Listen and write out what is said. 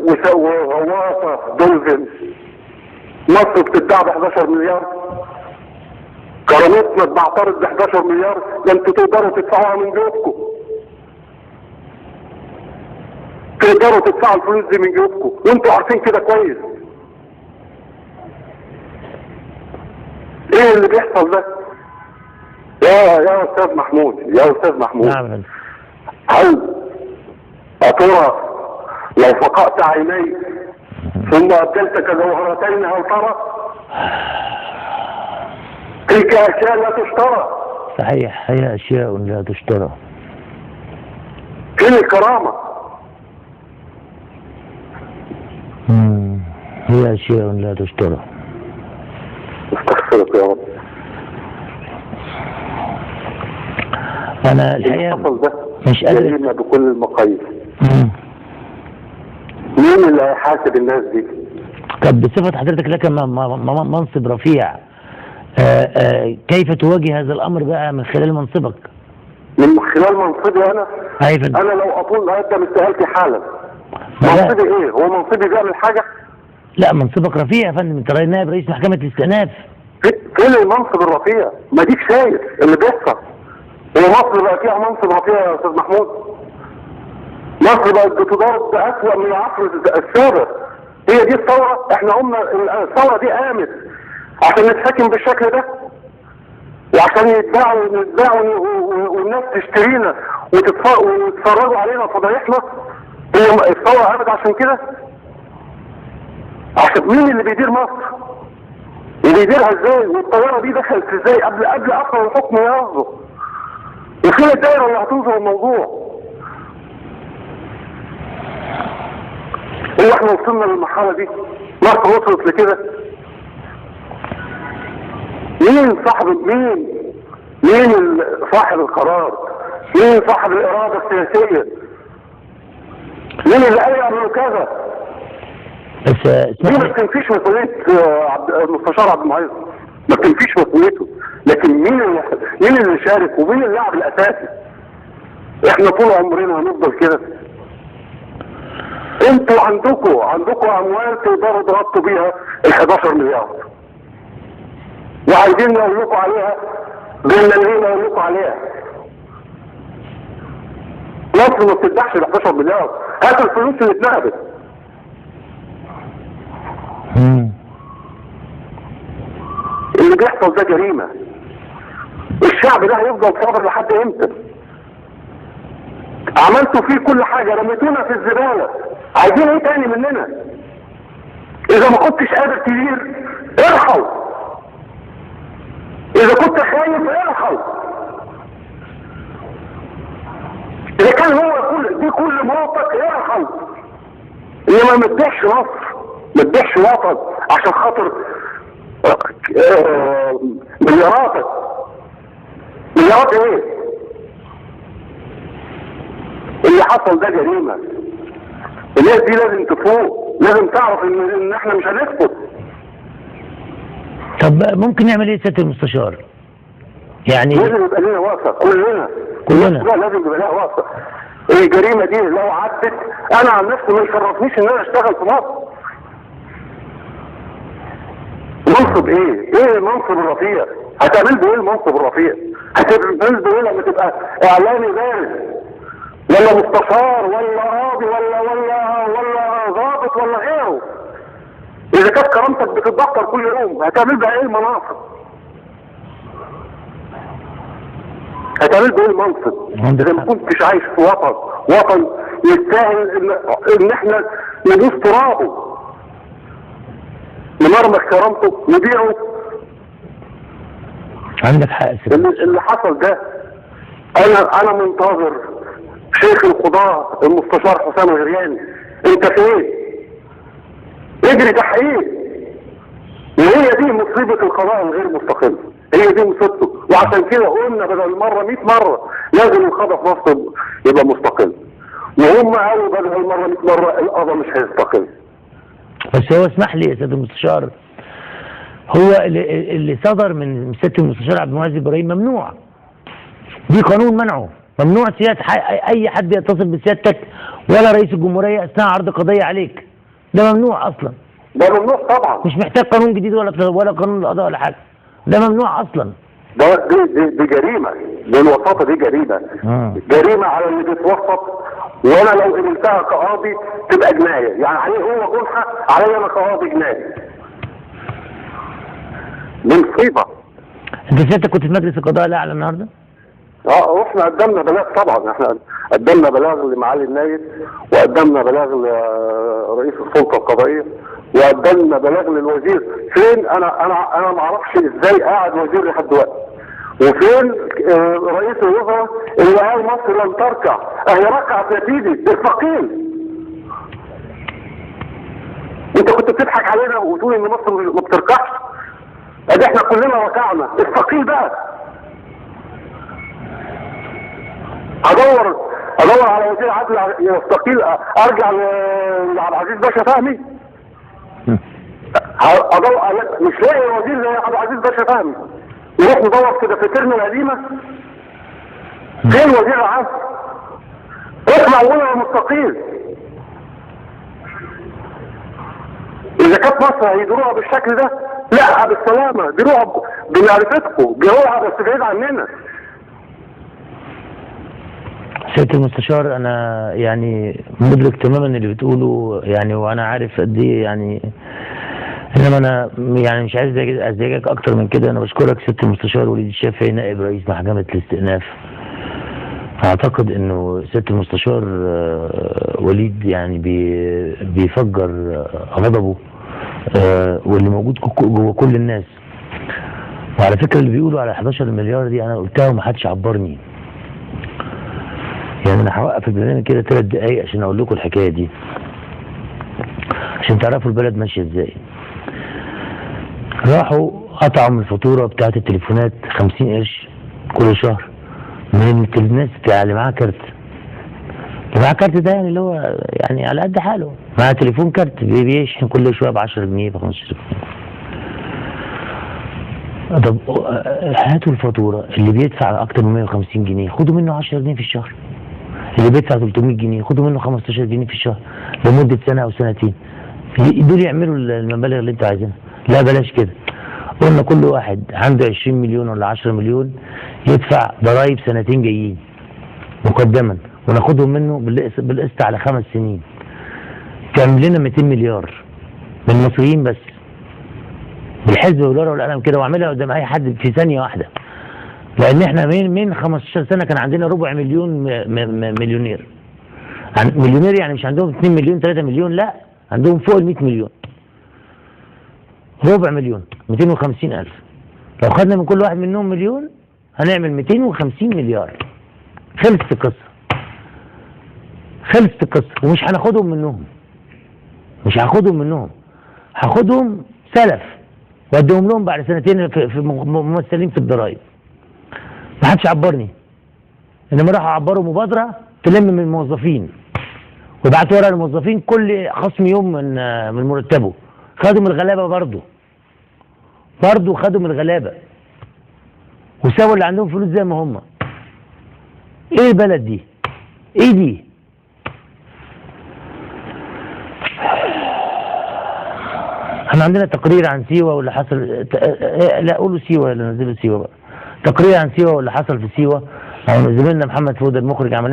وغواصة دولفين. مصر بتتباع ب 11 مليار، كرامتنا بتعترض ب 11 مليار، ده انتوا تقدروا تدفعوها من جيوبكم. تقدروا تدفعوا الفلوس دي من جيوبكم وانتوا عارفين كده كويس. ايه اللي بيحصل ده؟ يا استاذ محمود، يا استاذ محمود. نعم. هل أترى لو فقأت عينيك ثم أبدلتك جوهرتين هل ترى؟ تلك أشياء لا تشترى. صحيح، هي أشياء لا تشترى. فين الكرامة؟ هي أشياء لا تشترى. استغفرك يا رب. أنا الحقيقة ده مش قادر. جريمة بكل المقاييس. مين اللي هيحاسب الناس دي؟ طب بصفة حضرتك لك منصب رفيع، كيف تواجه هذا الأمر بقى من خلال منصبك؟ من خلال منصبي أنا؟ أيوة. أنا لو أطول أقدم استقالتي حالا. منصبي إيه؟ هو منصبي بيعمل حاجة؟ لا، منصبك رفيع يا فندم، أنت نائب رئيس محكمة الاستئناف. فين المنصب الرفيع؟ ما ديك شايف اللي بيحصل. هو مصر بقى فيها منصب رفيع يا أستاذ محمود؟ مصر بقت بتدار بأسوأ من العصر السابق. هي دي الثورة؟ احنا قمنا الثورة دي قامت عشان نتحكم بالشكل ده، وعشان يتباعوا والناس تشترينا ويتفرجوا علينا فضايحنا. هي الثورة قامت عشان كده؟ عشان مين اللي بيدير مصر؟ اللي بيديرها ازاي؟ والطيارة دي دخلت ازاي قبل اصلا الحكم يصدر؟ وفين الدايرة اللي هتنظر الموضوع؟ هو احنا وصلنا للمرحلة دي؟ مصر وصلت لكده؟ مين صاحب مين صاحب القرار؟ مين صاحب الإرادة السياسية؟ مين اللي قال يعملوا كذا؟ بس دي ما بتنفيش مسؤولية المستشار عبد المعز، ما بتنفيش مسؤوليته، لكن مين اللي شارك ومين اللاعب الأساسي؟ احنا طول عمرنا هنفضل كده. انتوا عندكم اموال تقدروا تغطوا بيها ال 11 مليار. وعايزين نقول لكم عليها بالمليون، نقول لكم عليها. مصر ما بتدفعش ال 11 مليار، هاتوا الفلوس اللي اتنهبت. اللي بيحصل ده جريمة. الشعب ده هيفضل صابر لحد امتى؟ عملتوا فيه كل حاجة، رميتونا في الزبالة، عايزين ايه تاني مننا؟ اذا ما كنتش قادر تدير ارحل، اذا كنت خايف ارحل، اذا كان هو دي كل موتك ارحل، انما ما تبيعش مصر، ما تبيعش وطن عشان خاطر ملياراتك. مليارات ايه؟ اللي حصل ده جريمة. الناس دي لازم تفوق، لازم تعرف ان احنا مش هنسكت. طب ممكن نعمل ايه سيادة المستشار؟ يعني لازم يبقى لنا وقفة كلنا. لا، لازم يبقى لنا وقفة. الجريمة دي لو عدت، انا عن نفسي ما يشرفنيش ان انا اشتغل في مصر. منصب ايه؟ ايه المنصب الرفيع؟ هتعمل بايه المنصب الرفيع؟ هتعمل بايه لما تبقى اعلامي بارز؟ ولا مستشار ولا قاضي ولا ولا ولا ضابط ولا غيره؟ اذا كانت كرامتك بتتدهور كل يوم، هتعمل بها ايه المناصب؟ هتعمل بايه المنصب؟ اذا ما كنتش عايش في وطن، وطن يستاهل ان احنا ندوس ترابه، نمرمخ كرامته، نبيعه. عندك حق. اللي حصل ده، انا منتظر شيخ القضاء المستشار حسام الغرياني، انت فين؟ اجري تحقيق. وهي دي مصيبة القضاء الغير مستقل، هي دي مصيبته. وعشان كده قلنا بدل المرة 100 مرة لازم القضاء في مصر يبقى مستقل، وهم قالوا بدل المرة 100 مرة القضاء مش هيستقل. بس هو اسمح لي يا سيادة المستشار، هو اللي صدر من سيادة المستشار عبد المعز ابراهيم ممنوع، دي قانون منعه، ممنوع سيادة اي حد يتصل بسيادتك ولا رئيس الجمهورية اثناء عرض قضية عليك. ده ممنوع اصلا. ده ممنوع طبعا. مش محتاج قانون جديد ولا قانون القضاء ولا حاجة، ده ممنوع اصلا. ده دي جريمة، دي الوساطة دي جريمة. جريمة على اللي بيتوسط، وانا لو قبلتها كقاضي تبقى جناية، يعني عليه هو جنحه، عليا انا كقاضي جناية. دي مصيبة. انت سيادتك كنت في مجلس القضاء الاعلى النهارده؟ واحنا قدمنا بلاغ طبعا، احنا قدمنا بلاغ لمعالي النائب، وقدمنا بلاغ لرئيس السلطة القضائية، وقدمنا بلاغ للوزير. فين انا انا انا ما اعرفش ازاي قاعد وزير لحد دلوقتي، وفين رئيس الوزراء اللي قال مصر لن تركع؟ اهي ركعت يا سيدي الثقيل. انت كنت بتضحك علينا وتقول ان مصر ما بتركعش، ادي احنا كلنا ركعنا، الثقيل بقى. ادور على وزير عدل يستقيل، ارجع لعبد العزيز باشا فهمي. ادور مش لاقي وزير زي عبد العزيز باشا فهمي، نروح ندور في دفاترنا القديمة فين وزير العدل؟ اطلع وقول انا مستقيل. اذا كانت مصر هيديروها بالشكل ده، لا بالسلامة، ديروها بمعرفتكم، ديروها بس بعيد عننا. سيادة المستشار، أنا يعني مدرك تماما اللي بتقوله، يعني وأنا عارف قد إيه، يعني إنما أنا يعني مش عايز أزعجك أكتر من كده. أنا بشكرك سيادة المستشار وليد الشافعي نائب رئيس محكمة الاستئناف. أعتقد إنه سيادة المستشار وليد يعني بيفجر غضبه واللي موجود جوه كل الناس. وعلى فكرة اللي بيقولوا على 11 مليار دي أنا قلتها ومحدش عبرني. يعني انا هوقف البرنامج كده 3 دقايق عشان اقول لكم الحكاية دي، عشان تعرفوا البلد ماشية ازاي. راحوا قطعوا من الفاتورة بتاعه التليفونات 50 قرش كل شهر من الناس اللي معاها كارت. اللي معاه كارت ده يعني اللي هو يعني على قد حاله، معاه تليفون كارت بيشحن كل شوية ب 10 جنيه ب 15 جنيه. طب هاتوا الفاتورة، اللي بيدفع اكتر من 150 جنيه خدوا منه 10 جنيه في الشهر، اللي بيدفع 300 جنيه خدوا منه 15 جنيه في الشهر لمدة سنة أو سنتين. دول يعملوا المبالغ اللي انتوا عايزينها. لا بلاش كده، قلنا كل واحد عنده 20 مليون ولا 10 مليون يدفع ضرايب سنتين جايين مقدما، وناخدهم منه بالقسط على 5 سنين. تعمل لنا 200 مليار من المصريين بس، بالحزب والورقة والقلم كده، واعملها قدام أي حد في ثانية واحدة. لان احنا من 15 سنة كان عندنا ربع مليون مليونير. مليونير يعني مش عندهم 2 مليون 3 مليون، لا عندهم فوق ال 100 مليون. ربع مليون 250 ألف. لو خدنا من كل واحد منهم مليون هنعمل 250 مليار. خلصت القصة، خلصت القصة. ومش هناخدهم منهم، مش هاخدهم منهم، هاخدهم سلف واديهم لهم بعد سنتين في ممثلين في الضرايب. ما حدش عبرني، انما راحوا عبروا مبادرة تلم من الموظفين ويبعتوا ورقة للموظفين كل خصم يوم من مرتبه. خدوا من الغلابة برضه خدوا من الغلابة وسابوا اللي عندهم فلوس زي ما هم. ايه البلد دي؟ ايه دي؟ احنا عندنا تقرير عن سيوه واللي حصل. لا قولوا سيوه، ولا نزلوا سيوه بقى. تقرير عن سيوه واللي حصل في سيوه. زميلنا محمد فوده المخرج عمل